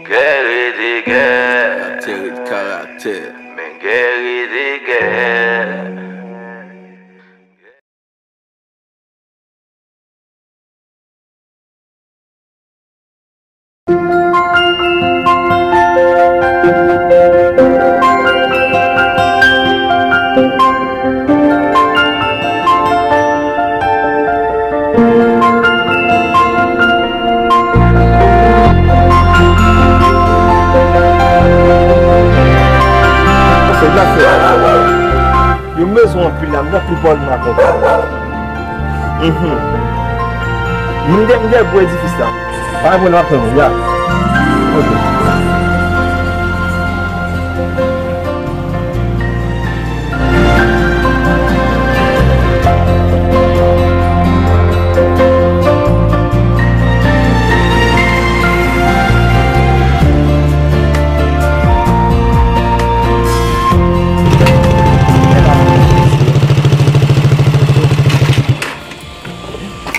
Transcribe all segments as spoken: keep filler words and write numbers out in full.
Gè rete gè. Karaktè rete karaktè. Men gè rete gè. Yo bezwen anpil la, m gen anpil pwoblèm ak yon pwoblèm. Mhm. M gen, m gen gwo edifis la. Pa gen pwoblèm, ap tann ou, ya. Ok.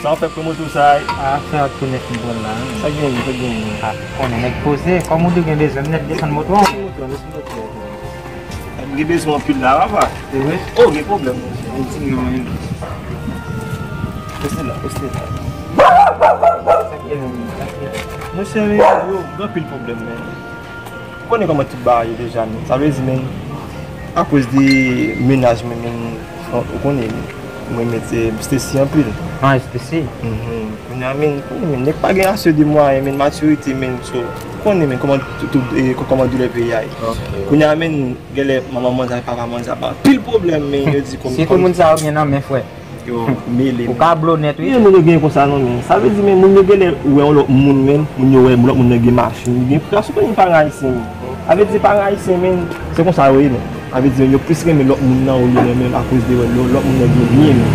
Sa w fè pou moto sa a? A, fè ak tou nèf m pran la. Sa gen, sa gen. A, konnen nèg poze, kòm ou di w gen bezwen m nèt desann moto an. Desann moto an, desann moto an. M gen bezwen anpil la, papa. Se vre? Oh, gen pwoblèm. Yon ti non, wi. Poste la, poste la. Monchè, men, yo, gen anpil pwoblèm, men. Ou konnen kòman tout bagay ye deja, men. Sa vle di, men, akoz de mennaj mwen, men, ou konnen, mwen, men, se Stacy anpil. Ah, Stacy? Mhm. Kounye a, men, konnen, men, nèg pa gen ase de mwayen, men, matirite, men, so, ou konnen, men, kòman tout, tout, eh, kò-, kòman doulè peyi a ye. Ok. Kounye a, men, genlè, manman manzè, papa manzè, pa anpil pwoblèm, men, yo di kòm, sitou kòm moun sa yo gen nan men, frè. Yo mele. Ou ka blo nèt, wi. Gen moun yo gen konsa non, men. Sa vle di, men, moun yo genlè wè yon lòt moun, men, moun yo wè lòt moun nan gen machin, li gen kras, ou konnen paran ayisyen, men. Sa vle di, paran ayisyen, men, se konsa yo ye, men. Sa vle di, yo plis renmen lòt moun nan olye renmen l akoz de wè lò-, lòt moun nan gen byen, men.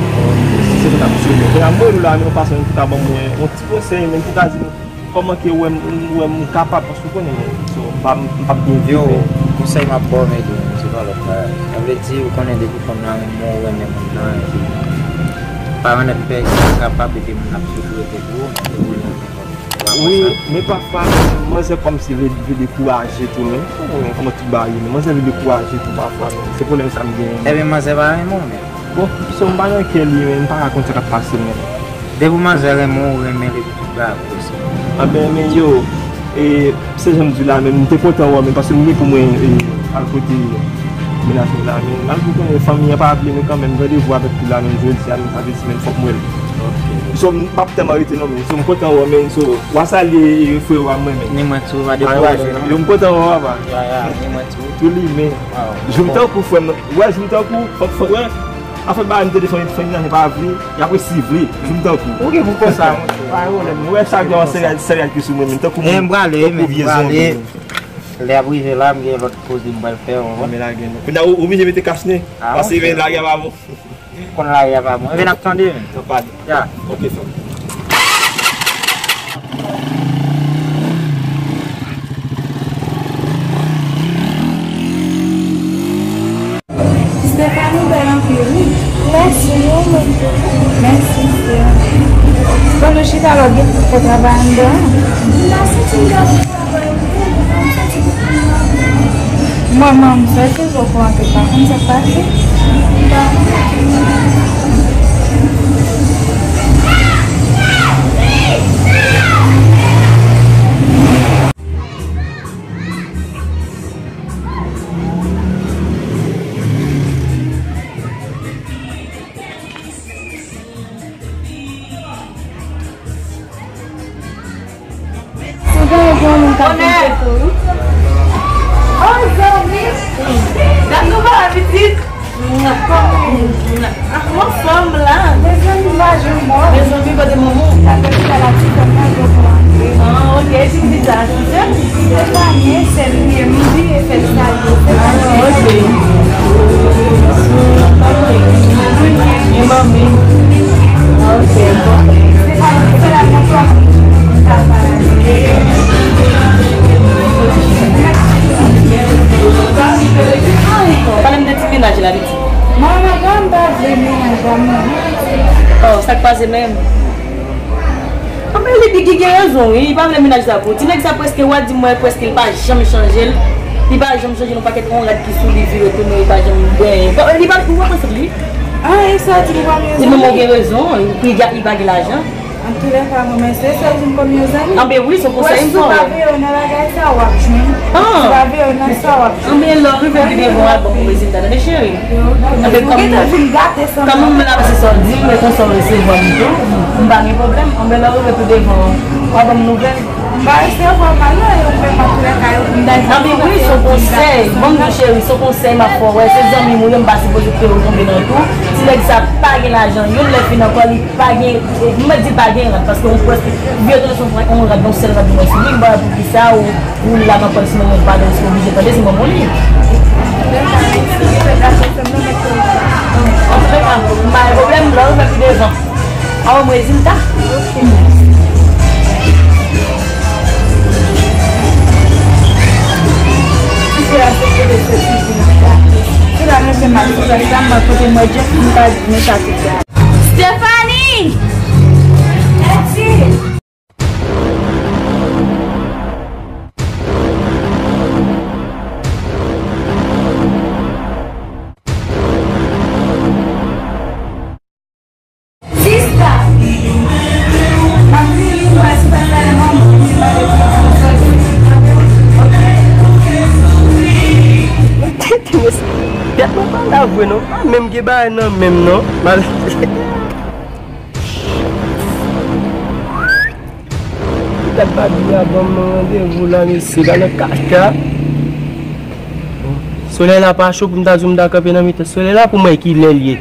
Se sa k ap tiye yo. Kounye a, mwen la, men, yon pasan ki ta ban mwen yon ti konsèy, men, ki ta di m, kòman ke ou wè m, ou wè m kapab, paske ou konnen, men, so, m pa, m p ap gen vi, yo, men. Konsèy m ap ba w, men, tou, se pa lòt bagay. Sa vle di, ou konnen depi fanm nan renmen w, ou renmen moun nan, epi pa rann pè, sa kapab, epi moun ap toujou rete pou ou, epi ou renmen moun. Ou pa wè sa? Wi, men pafwa, men, manzè kòmsi vle, vle dekouraje tou, men. Ou konnen kòman tout bagay ye, men manzè vle dekouraje tou pafwa, men. Se pwoblèm sa m genyen. Ebyen, manzè pa renmen w, men. Bon, so m pa nan kè li, men, m pa ka konn sa k ap pase, men. Depi w manzè renmen w, ou renmen l epi tout bagay ap posib. Anben, men yo, e, se jan m di w la, men m te kontan wè w, men paske m gen pou mwen, e, al kote mennaj mwen la, men malgre w konnen fanmi an pa vle, men kanmenm, randevou avèk li la, men jodi a, men sa vle di, men fòk m wè l. Ok. So, m p ap tèlman rete non, men so, m kontan wè w, men so, w a salye, e, frè w a mwen, men. Ni mwen tou, pa dekouraje non. Yo, m kontan wè w, papa. Ya, ya, ni mwen tou. Tou li, men. Jwenn tankou frè m, wè, jwenn tankou, fòk, fòk, wè. Afè bagay m te defann, defann nan pa vre, y ap resi vre, jwenn tankou. Ou gen pou konsa, monchè. Pa gen pwoblèm. Ou wè chak jou yon seri, seri ki sou mwen, men tankou, men, m prale, tankou men vye zonbi. Lè ap rive la, m gen lòt koze m pral fè, ou konprann? Men lage non. Kounye a, ou, ou oblije mete kach nen. Ah, paske, men, lage a pa bon. Konn lage a pa bon. Ebyen, n ap tande, men. Nan pale. Ya. Ok, frè m. Stephanie bèl anpil, wi. Mèsi, ou menm tou. Mèsi, sè. Bon, nou chita la, w ap gen pou fè travay anndan an. M ta santi m ta fè travay, wi. Manman m, sè, se zo pou antre, pa konn sa k pase. Ou genyen pou yon moun k ap vin kote w, wi. Oh, zanmi! Dat nou pa wè pitit? Kòman w ye? Ah, m anfòm la. Mezanmi, m pa janm wè w. Mezanmi, kote manman w? Sa fè m fè la ti fè m nan gwo pou antre. Ah, ok. E pitit sa, ki fè? Se pa mwen, se li, m bliye fè l sa, yo fè l. Ah, ok. E manmi? Ah, ok. Se pa mwen, se la mwen. Pale m de ti mennaj la, pitit. Manman, m pa vle mennaj la, manman. Oh, sa k pase menm? Anben, li Li gen rezon, wi. Li pa vle mennaj sa pou ou. Ti nèg sa prèske, w a di mwen, prèske li pa janm chanje l. Li pa janm chanje yon pakèt yon rad ki sou li vire tounen, li pa janm benyen. Li pa, ou wè konsèp li? Ah, e sa di li pa gen rezon? Li menm gen rezon, li pa gen lajan. Antoulèka, mwen, men se sa vin kòm yon zanmi. Anben wi, se yon konsèy m ba w. Si w pa veye nan bagay sa, w ap jwenn. Si w pa veye nan sa, w ap jwenn. Anben lè w rive pi devan, w al ban m yon rezilta, tande cheri. Anben kòm nou, kòm nou menm la, se sa w di m, e konsa w resevwa m tou, m pa gen pwoblèm. Anben lè w rive pi devan, w al ban m nouvèl. M pa resevwa mal non, e ou menm antoulèka, yo, m ta di. Anben wi, se yon konsèy. Ban m di w cheri, se yon konsèy m ap fè w, wè, se zanmi m ou ye, m pa sipoze fè w tonbe nan twou. Ti nèg sa pa gen lajan, youn lè fin ankò, li pa gen, m mèt di pa gen rad, paske yon prèske vye telefòn, yon rad, yon sèl rad mwen sou li, m pa wè poukisa ou, ou la nan pòs mwen, mwen pa riske oblije tande, se mwen pou li. Antoulèka, m pa gen pwoblèm, lè w rive pi devan, a w ban m rezilta. Ti fi a se kote soti vin gate. Se la mwen fè mal sou plas la, m pa kote mwen Jeff, m pa di men sa tout la. Stephanie! Mèsi! Sista! M ap di li, mwen, si w pa t pale manman m, li pale pou mwen. Tèt mwen pa la vre non, pa menm gen bagay nan menm non. Mal. Dat Babi a ban m randevou la, mesye, gade kaka. Solèy la pa cho pou m ta di w m ta kanpe nan mitan solèy la pou m wè kilè l ye.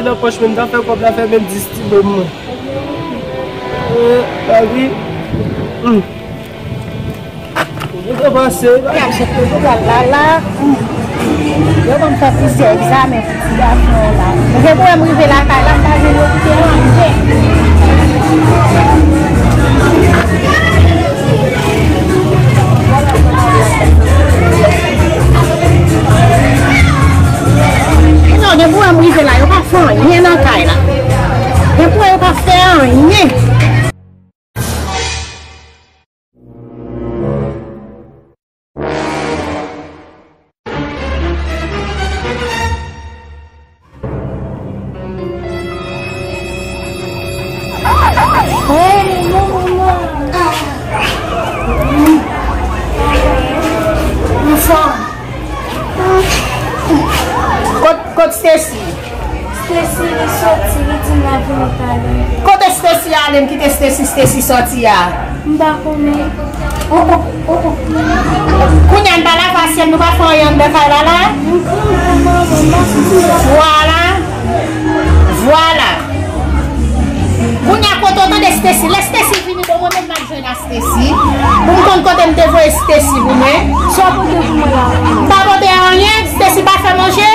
Nan pòch menm, nan fè kòb la fè menm dis ti bonm mwen. Eh, lavi. Hmm. Ou gen panse, y ap jete tout la, la, la. Hmm. Yo ban m fè plizyè egzamen pou ti gason an la. Depi m rive lakay la, m pa jwenn yo kite anyen. Non, depi m rive la, yo pa fè anyen nan kay la. Depi yo pa fè anyen. Kot, kot Stacy? Stacy, li soti, li di m l ap vini talè. Kote Stacy ale? M kite Stacy, Stacy soti a. M pa konnen. Oh, oh, oh, oh. Kounye a n pa lave asyèt, nou pa fè anyen anndan kay la la. M konnen, manman, m pa konnen. Vwala. Vwala. Kounye a kote w tande Stacy? Lè Stacy vini, bon, mwen menm m ap jwenn a Stacy. Pou m konn kote m te voye Stacy pou mwen. Sa w pote pou mwen la? M pa pote anyen. Stacy pa fè manje?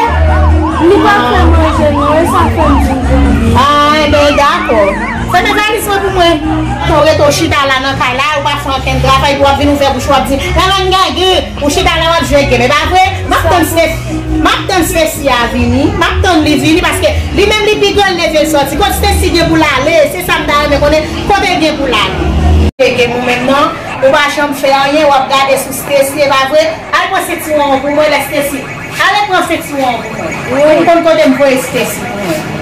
Li pa fè manje, non. E sa fè m di w. Ah, enben, dakò. Fèmen valiz mwen pou mwen. Ou rete w chita la nan kay la, ou pa fè ankenn travay, epi w ap vin ouvè bouch ou, w ap di, "Lalann gage." Ou chita la, w ap jwe game, e pa vre? M ap tann Stacy, m ap tann Stacy a vini, m ap tann li vini, paske li menm li pi gran, l leve l soti. Kot Stacy gen pou l ale? Se sa m ta renmen konnen, kote l gen pou l ale? Gege, ou menm non, ou pa janm fè anyen, w ap gade sou Stacy, e pa vre? Al pran sentiwon an pou mwen, lè Stacy. Ale pran sentiwon an pou mwen. Pou m konn kote m voye Stacy pou mwen.